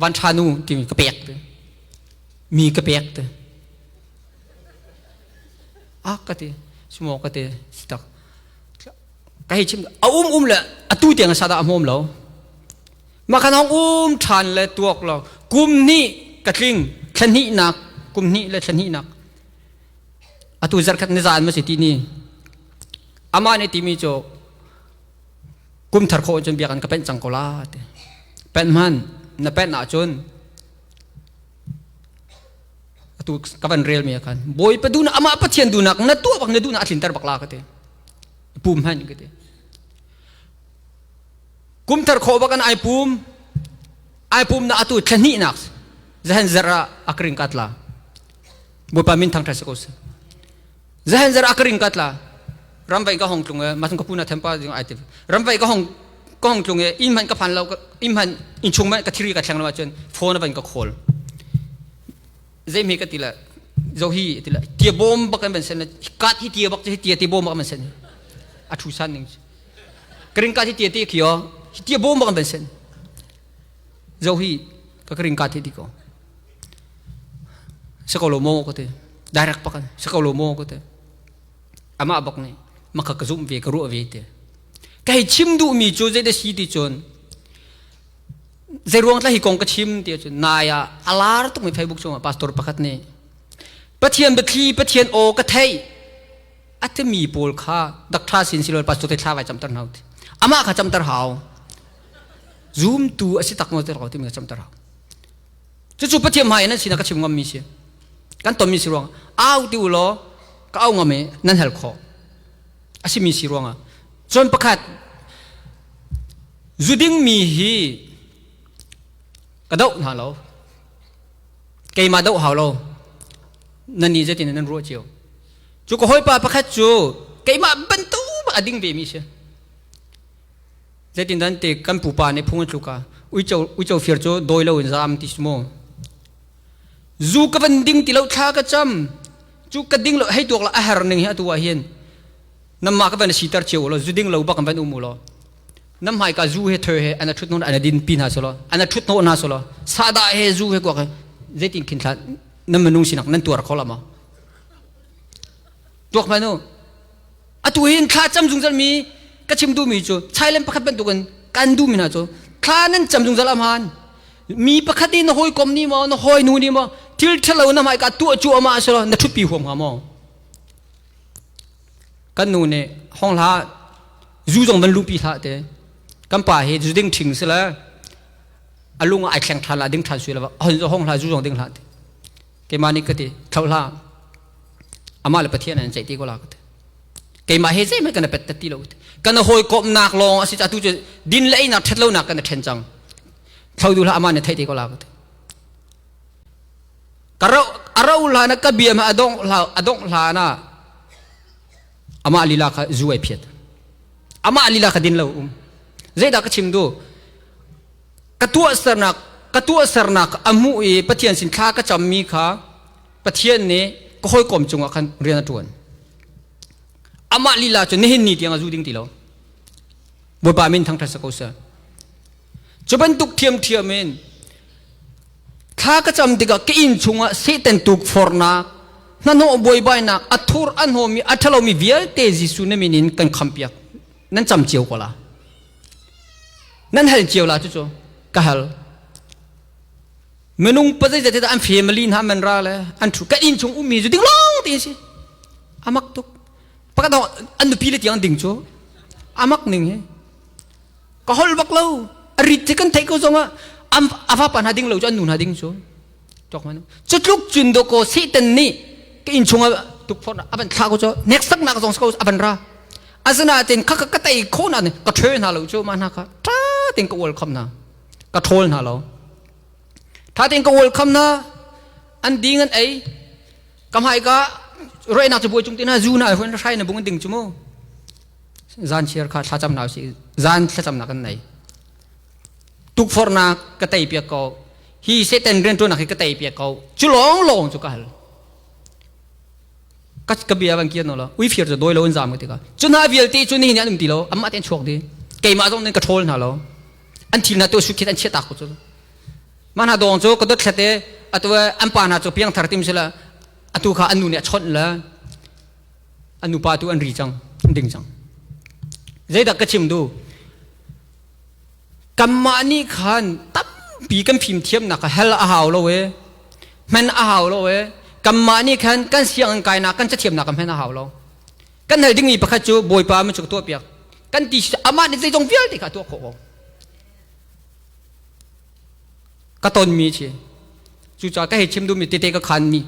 van ṭha nu timi ka pek te mi ka pek te a ka ti sumo ka ti sitak ka hei chim a um um le atu tiang sada a hmom lo Mah khan hong um ṭhan le tuak law kum hnih ka tling thla hnihnak kum hnih le thla hnihnak atu zarkhat ni zaan ma si ti ni amah nih timi cu kum thar khawh cun biakinn ka penh cang ko la ti penh hman na penh ahcun atu ka van rel mi khan Bawipa duhnak amah Pathian duhnak na tuah bak na duhnak a tlinter bak la ka ti pum hman ka ti Kumthar khawh bak an ai pum. Ai pum na atu thla hnihnak zahan zar ah a kring ka tla. Bawipa min thangṭhat si ko seh. Zahan zar a kring ka tla. Ramvai ka hong tlung e masung ka puna thempa jing ai ti. Ramvai ka hong ka hong tlung e inn man ka phan lo inn man inn chung man ka thiri ka thleng lo ahcun phone a van ka call. Zei me ka ti la zo hi ti la tia bom bak an van sen kat hi tia bak hi tia ti bom bak an van sen. A thu san ning. Kring ka hi tia ti khi o hi tia bom bak an sen zo hi ka kring ka thi ti ko se ko lo mo ko te direct pakan se ko lo mo ko te ama bak ni maka ka zum ve ka ruah ve te ka hei chim duh mi cu zei da si ti cun zei ruang tla hi kong ka chim ti cun nai ah alar tuk mi Facebook chungah pastor pakhat nih Pathian biathli Pathian aw ka thei a timi pawl kha dakṭha sin si lo pastor te thla vai camter hna ti amah kha camter hau zumtu a si tak maw te timi kha camter hau cucu Pathian hmai in an sinak ka chim ngam mi si kan ton mi si ruang au ti u law ka au ngam i nan hal khawh a si mi si ruangah cun pakhat zuding mi hi ka doh hna lo keimah doh hau lo nan nih zeitin nan ruah cio Cu ka hawipa pakhat cu keimah bantuk a ding vemi si. Zeitindah te kan pupa nih phung an tluk ah uico uico fir cu dawi lo in zaam ti si mu. Zu ka van ding ti lo thla ka cam. Cu ka ding lo hei tuak la a her ning hi atu ah hin namma ka van siter cio lo zu ding lo bak an van um lo. Nam hmai ka zu he thö he ana thut non ana din pi hna solo ana thut no na solo sada he zu he kuak he zeitin khin thla nam manung sinak nan tuar kho la ma Tuak hmanh u. Atu hin thla cam zungzal mi ka chim duhmi cu Thailand pakhat bantukin kan duhmi hna cu thla nan cam zungzal ahmaan. Mi pakhat i na hawikom nih maw na hawinu nih maw thil ṭhalo na hmaika tuah cu amah a si lo na ṭhutpi huam hnga maw? Kan nu nih hong hlah zu zong van luhpi hlah te. Kan pa hi zu ding ṭhing si le a lung ah ai thleng ṭhan la ding ṭhan sui lo hong hlah zu zong ding hlah te. Keimah nih ka ti thlo hlah. Amah le Pathian an ceih ti ko la ka ti. Keimah he zeihmanh kan pet ti lo. Kan hawikomhnak lawng a si atu cu din le einak ṭhat lonak kan ṭhen cang. Thlo du hlah amah nih theih te ko la ka ti. Ka ro a ro hla na ka bia ma a dongh hla a dongh hla na amah lila kha zu ai phiat. Amah lila kha din lo um. Zeidah ka chim du? Ka tuahsernak ka tuahsernak a hmuh i Pathian sin thla ka cammi kha Pathian nih ka hawikom cungah khan rian a ṭuan. Amah lila cu nihin ni tiang a zu ding ti lo. Bawipa min thangṭhat sa ko seh. Cu bantuk ṭhiamṭhiam in thla ka cam tikah ka inn chungah Satan tukforhnak, hnahnawh buaibainak, a thur a hnawmi, a ṭhalomi vialte Jesuh na min in kan khampiak. Nan cam cio ko la. Nan hal cio la cucu ka hal. Minung pa zeizat an family hna man ra le an thu ka inn chung ummi cu ding lawng ti si. Amak tuk. Pakhat an nupi le tiang ding cu amak ning hi. Ka hol bak lo. A rit khi kan theih ko zong ah a vapa hna ding lo cu an nu hna ding cu. Tok man. Cu tluk cun do ko Satan nih ka inn chung ah tukforh a van thla ko cu nek nak zong ko a van ra. Asinain kha ka tei kho na ka ṭhe hna lo cu mah hna kha ṭha tein ka ual kham hna. Ka ṭhawl hna lo. Ṭha tein ka ual kham hna. An ding an ei. Ka hmai ka roinak cu buai cung te hna zu na huan hrai na bung ding cu mu. Zan chiar kha thlacam na si zan thlacamnak kan nei. Tukforhnak ka tei piak ko. Hi Satan rianṭuannak hi ka tei piak ko. Cu lawng lawng cu ka hal. Ka ka bia van kian lo ui fir cu doi lo in zam ka ti ka. Cu hna vialte cu nihin an um ti lo. Amah tein chuak di. Keimah zong nin ka ṭhawl hna lo. An thil hna tu su khit an chiah tak ko cu. Mah hna dawng cu ka dot thlate atu an pa hna cu piangthar tim sila atu kha an nu nih a chawnh le an nupa tu an ri cang an ding cang. Zeidah ka chim du? Kanmah nih khan tampi kan fimthiamnak kha hel a hau lo e hman a hau lo e kanmah nih khan kan sianginn kainak kan cathiamnak kan hman a hau lo. Kan hal dingmi pakhat cu Bawipa min cu ka tuahpiak. Kan ti amah nih zeizong vialte kha a tuah khawh ko. Ka tonmi chi. Cucaah ka hei chim duhmi tete ka khanmi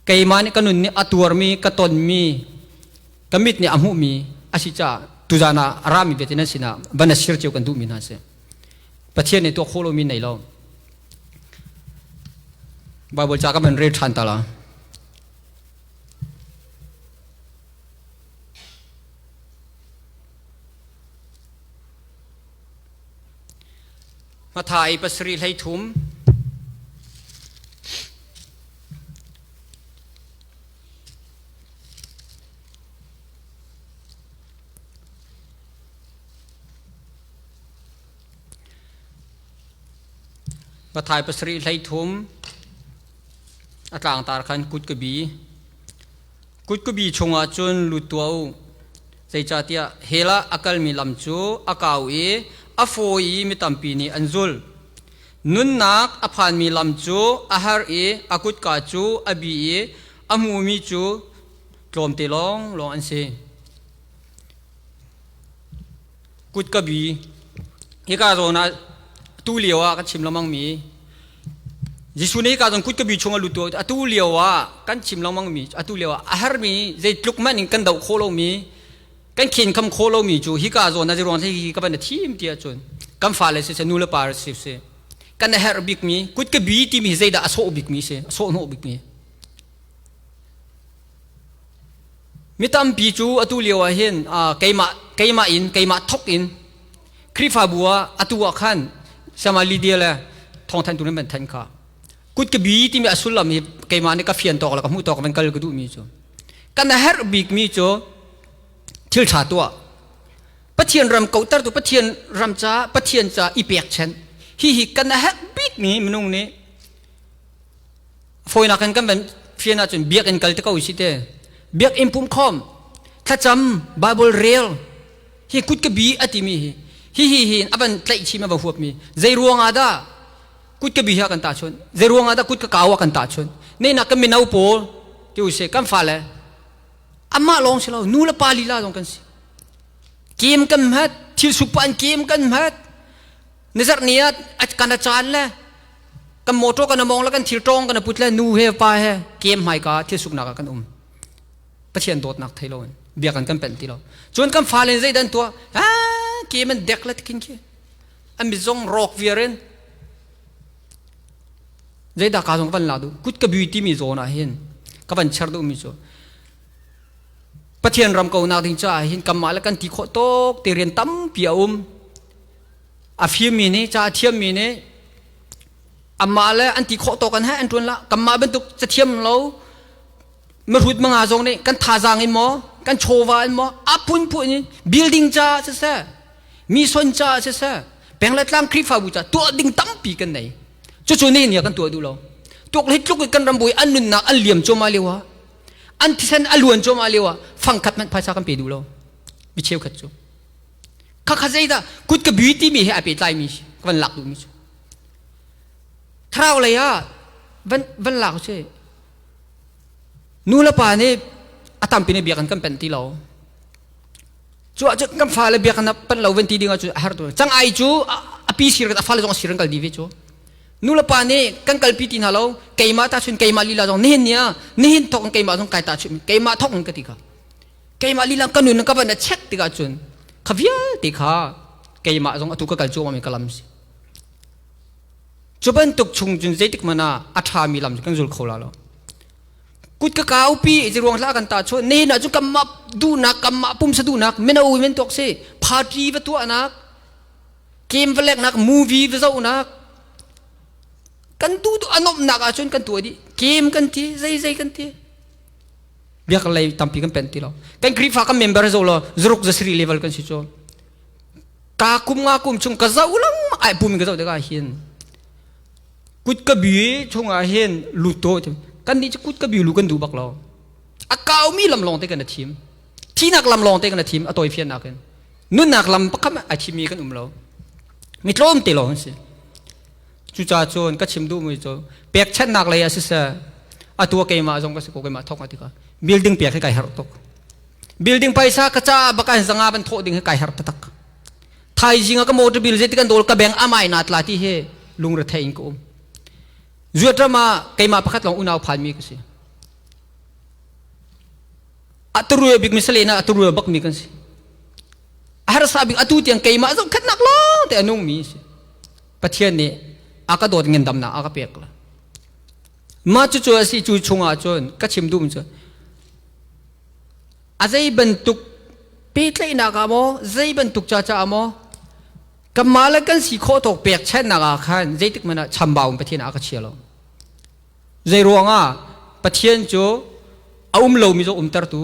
keimah nih ka nun nih a tuarmi ka tonmi ka mit nih a hmuhmi a si caah tuzaan ah a rami vialte nan sinah van a sir cio kan duhmi hna si. Pathian nih tuah khawh lomi nei lo. Bible ca ka van rel ṭhan ta la. Mathai pasarih 13. Mathai pasarih 13 a tlangtar khan kut ka bi. Kut ka bi chungah cun lut tuah u. Zeicahtiah hell ah a kalmi lam cu a kau i a fawi i mi tampi nih an zul. Nunnak a phanmi lam cu a har i a kutka cu a bi i a hmumi cu tlawmte lawnglawng an si. Kutka bi hika zawn ah tu lio ah kan chim lengmangmi Jesuh nih hika zawn kutka bi chung a lut atu lio ah kan chim lengmangmi atu lio ah a harmi zeitluk hmanh in kan doh khawh lomi kan khenkham khawh lomi cu hika zawn ah zeiruang hi ka van thim ti ahcun kan fale siseh nu le pa siseh kan a herh bikmi kutka bi timi hi zeidah a sawh bikmi si a sawhhnawh bikmi Mi tampi cu atu lio ah hin keimah keimah in keimah thok in Khrihfabu ah atu ah khan Sama Lydia le thawngthantu nan van thanh kha kut ka bi timi a sullam hi keimah nih ka fian tawk le ka hmuh tawk van kal ka duhmi cu kan a herh bikmi cu thil ṭha tuah Pathian ram kohtertu Pathian ram ca Pathian ca i pekchanh hihi kan a herh bikmi minung nih Fawinak in kan van fian ahcun biakinn kal te ko si te. Biakinn pumkhawm, thlacam, Bible rel, hi kut ka bi a timi hi hi hi hi a van tlaih chim a va huapmi zei ruang ah dah kut ka bi hi a kan tahchunh zei ruang ah dah kut ka kau a kan tahchunh ne nak kan mino pawl ti u si kan fale amah lawng si lo nu le pa lila zong kan si kem kan hmat thil supa an kem kan hmat ni zarh ni ah kan a caan le. Kan motor kan among la kan thil tong kan put le nu he pa he kem hmai ka thil suknak ah kan um. Pathian dawtnak thei lo in biakinn kan penh ti lo. Cun kan fale zei dan tuah? Ah, kem an dek la tikin khi. An mit zong rawk viar in zeidah ka zong van la duh kut ka bui timi zawn ah hin ka van cher duhmi cu Pathian ram ko nak ding caah hin kanmah le kan ti khawh tawk te rian tampi a um a fimmi nih ca a thiammi nih amah le an ti khawh tawk an he an ṭuan la kanmah bantuk cathiam lo mahrut manga zong nih kan thazaang in maw kan chawva in maw a phunphun in building ca siseh mission ca siseh peng le tlang Khrihfabu ca tuah ding tampi kan nei cucu ni ni kan tuah duh lo tuk hi tluk kan ram bui an nunnak an liam cuahmah lio ah an thisen a luan cuahmah lio ah fangkhat hmanh phaisa kan pe duh lo mi cheukhat cu khakha zeidah kut ka bi timi he ai pehtlai mi ka van lak duhmi cu thlarau lei ah van van lak si nu le pa nih a tampi nih biakinn kan penh ti lo cu ah cun kan fale biakinn ah panh lo van ti ding ah cu a har tu cang ai cu a pi sir a fale zong a sir an kal dih ve cu nu le pa nih kan kalpi ti hna lo keimah ta chun keimah lila zong nihin ni ah nihin thok in keimah zong kai ta chun keimah thok in ka ti kha keimah lila ka nun ka van a check tikah cun kha vialte kha keimah zong atu ka kal cuahmah mi ka lam si cu bantuk chung cun zeitik hmanh ah a ṭhami lam cu kan zul kho la lo kut ka kaupi i ruang hlah kan ta chu ne na cu kamah duhnak kamah pumsa duhnak mino men tuak si party va tuahnak game va leknak movie va zohnak kan tu tu anomnak ahcun kan tuah dih game kan ti zei zei kan ti biak lei tampi kan pen ti lo kan Khrihfa kan member zo lo zuruk zasiri level kan si cu ka kum nga kum chung ka zo lang ai pum ka zo tikah hin kut ka bi chungah hin lut to kan nih cu kut ka bi lu kan duh bak lo a kaumi lam lawng te kan thim thinak lam lawng te kan thim a tawi fiannak in nunnak lam pakhat ai thimmi kan um lo mi tlawm te lawng si cucaah cun ka chim duhmi cu pekchanhnak lei ah siseh atu keimah zong ka si ko keimah thawk tikah building pek hi kai harh tuk building paisa ka ca bak an zanga ban thawh ding hi kai harh taktak thaizing ah ka motor bill zeiti kan dol ka bank amai na tla ti hi lungre thei in ka um zuatram ah keimah pakhat lawng unau phan mi ka si aturuwe bik misale na aturuwe bak mi kan si harsa bik atu tiang keimah zong khatnak lawng te anung mi si Pathian nih a ka dawt ngandamnak a ka pek la mah cucu a si cu chungah cun ka chim duhmi cu a zei bantuk pehtlaihnak ah maw zei bantuk ca caah maw kanmah le kan si khawh tawk pekchanhnak ah khan zeitik hmanh ah chambau in Pathian a ka chia lo zei ruangah Pathian cu a um lomi zong umtertu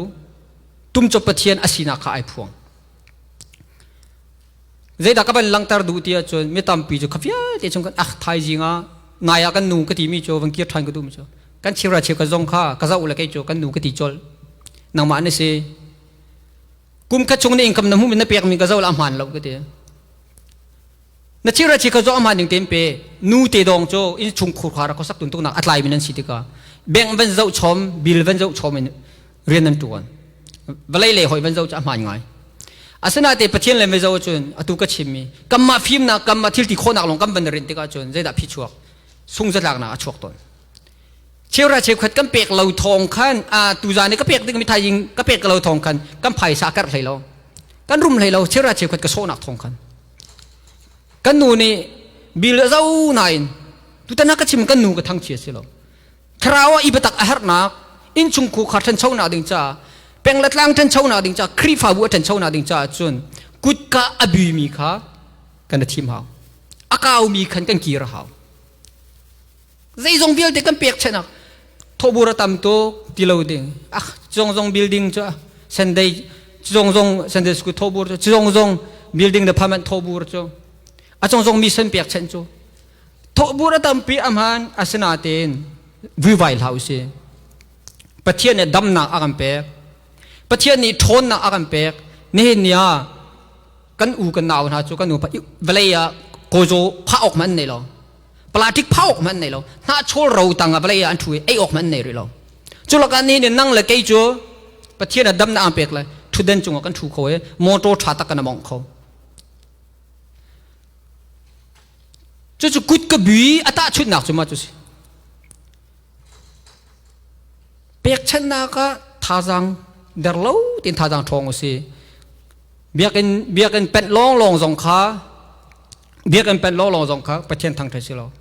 tumcop Pathian a sinak kha ai phuang Zeidah ka van langhter duh ti ahcun mi tampi cu kha vialte chung kan ah thaizing ah nai ah kan nu ka timi cu van kir ṭhan ka duhmi cu kan chira cheu ka zong kha ka zoh le kei cu kan nu ka ti colh nangmah na si kum khat chung na income na hmuh na pekmi ka zoh la a hmaan lo ka ti na chira chi ka zoh a hmaan ding tein pe nu te dong cu inn chung khurkhar a khuasak tuntuknak a tlai mi nan si tikah bank van zoh chom bill van zoh chom in rian an ṭuan vawlei lei hoi van zoh cu a hmaan ngai asinain Pathian le mizo cun atu ka chimmi kanmah fimnak kanmah thil ti khawhnak lawng kan van rinh tikah cun zeidah phi chuak sungzatlaknak a chuak tawn cheura cheukhat kan pek lo thawng khan a tuzan i ka pek ding mi thaizing ka pek lo thawng khan kan phaisa karh hlei lo kan rum hlei lo cheura cheukhat ka sawhnak thawng khan kan nu nih bil a zo nain tutan ka chim kan nu ka thangchia si lo Thlarau ah i biatak a herhnak, innchungkhur kha ṭhanchonak ding caah, peng le tlang ṭhanchonak ding caah, Khrihfabu a ṭhanchonak ding caah cun kutka a bimi kha kan i thim hau. A kaumi khan kan kir a hau. Zeizong vialte kan pekchanhnak thawhbur a tam tuk ti lo ding. Ah, zong building cu Sunday zong zong Sunday school thawhbur cu zong zong building department thawhbur cu a cong zong mission pekchanh cu Thawhbur a tampi a hmaan asinain vuivai hlah usih. Pathian nih damnak a kan pek. Pathian nih ṭhawnnak a kan pek. Nihin ni ah kan u kan nau hna cu kan upa vawlei ah kawzaw phah awk hmanh an nei lo. Plastic phah awk hmanh an nei lo. Hnahchawl ro tang ah vawlei ah an ṭhu i ei awk hmanh an nei rih lo. Cu lakah nihin ni nang le kei cu Pathian ah damnak an pek le ṭhutden cungah kan ṭhu kho i motor ṭha tak kan mawngh kho. Cucu kut ka bi a tahchunhnak cu mah cu si. Pekchanhnak ah thazaang der lo tiin thazaang ṭhawng u si. Biakinn biakinn penh lawnglawng zong kha biakinn penh lawnglawng zong kha Pathian thangṭhat si lo.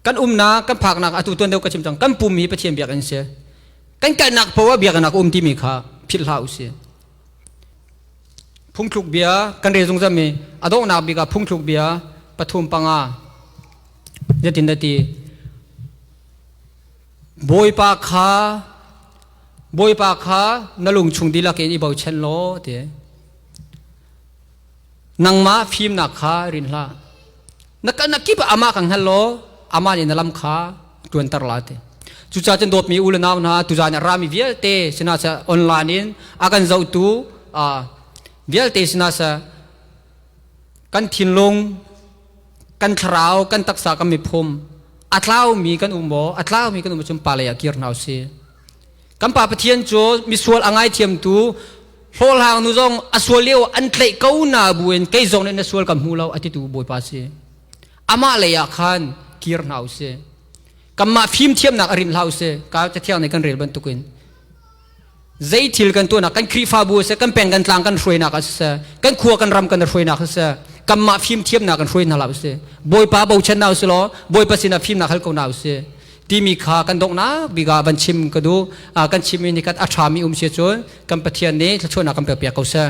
Kan umnak kan phaknak atu tuan deuh ka chim cang kan pum hi Pathian biakinn si. Kan kalnak poah biakinn ah ka um timi kha philh hlah u si. Phungthluk bia kan rel zungzal mi a donghnak bik ah phungthluk bia pathum panga zetin dah ti Bawipa kha Bawipa kha na lung chung dihlak in i bochan law ti nangmah fimnak kha rin hlah na kalnak kip ah amah kan hngal law amah nih na lam kha ṭuanter la ti cucaah cun dawtmi u le nau hna tuzaan a rami vialte sinah seh online in a kan zohtu vialte sinah seh kan thinlung kan thlarau kan taksa kan miphum a tlaumi kan um maw a tlaumi kan um cun pa lei ah kir hna usih Kan Pa Pathian cu misual a ngaithiamtu hlawhhlang nu zong a sual lio an tlaih ko na buin kei zong nih na sual kan hmu lo a titu Bawipa si. Amah lei ah khan kir hna usih. Kanmah fimthiamnak a rin hlah usih. Ka cathiang nih kan rel bantukin zei thil kan tuahnak kan Khrihfabu seh kan peng kan tlang kan hruainak ah siseh kan khua kan ram kan hruainak siseh kanmah fimthiamnak kan hruai hna hlah usih. Bawipa bochan hna usih law Bawipa sinah fimnak hal ko hna usih. Timi kha kan donghnak bik ah van chim ka duh. Kan chimmi nih khat a ṭhami um si cun kan Pathian nih thluachuahnak kan pekpiak ko seh.